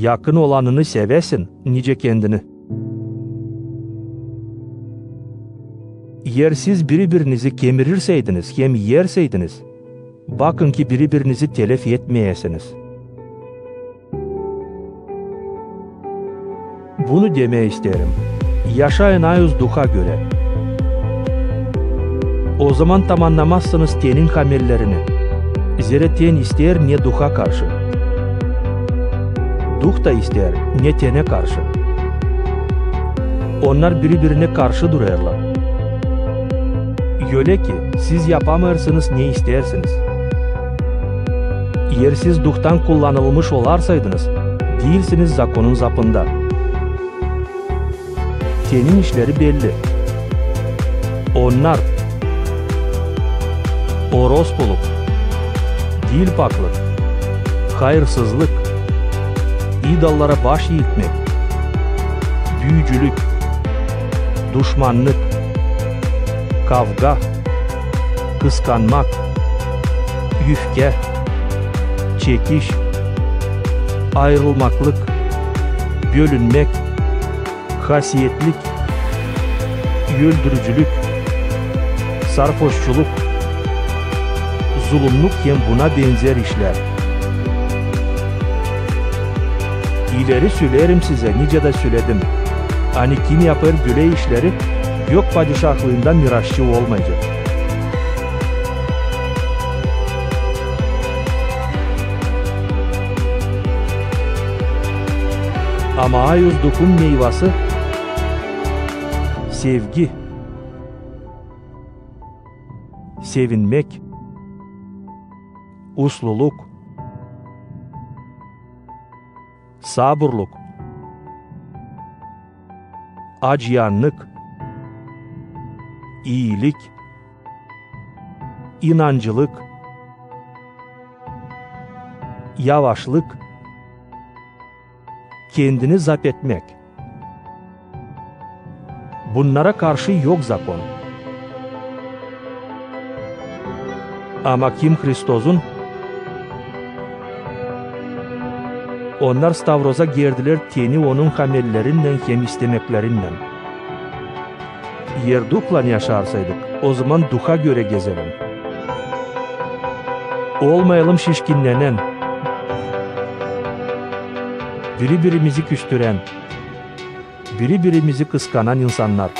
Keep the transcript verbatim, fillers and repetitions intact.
Yakın olanını sevesin, nicä kendini. Eer siz biri-birinizi kemirirseydiniz hem erseydiniz, bakın ki, biri-birinizi telef etmeyesiniz. Bunu demää isteerim: yaşayın ayuz Duha görä. Ozaman tamannamazsınız tenin hamellerini. Zerä ten isteer ne Duha karşı, Duh da isteer ne tenä karşı. Onnar biri-birinä karşı durêrlar. Ölä ki, siz yapamêêrsınız ne isteersiniz. Eer siz Duhtan kullanılmış olarsaydınız, diilsiniz zakonun zapında. Tenin işleri belli. Onnar: orospuluk, dilpaklık, hayırsızlık, idollara baş iiltmäk, büücülük, duşmannık, kavga, kıskanmak, üfkä, çekiş, ayırılmaklık, bölünmäk, hasietlik, öldürücülük, sarhoşçuluk, zulumnuk hem buna benzär işlär. İleri söleerim sizä, nicä dä söledim, ani kim yapêr bölä işleri, Gök Padişahlıında miraşçı olmayacek. Ama ayuz Duhun meyvası: sevgi, sevinmäk, usluluk, saburluk, acıyannık, iilik, inancılık, yavaşlık, kendini zap etmäk. Bunnara karşı yok zakon. Ama kim Hristosun, onnar stavroza gerdilär teni onun hamellerinnän hem istemeklerinnän. Eer Duhlan yaşarsaydık, ozaman Duha görä gezelim. Olmayalım şişkinnenän, biri-birimizi küstürän, biri-birimizi kıskanan insannar.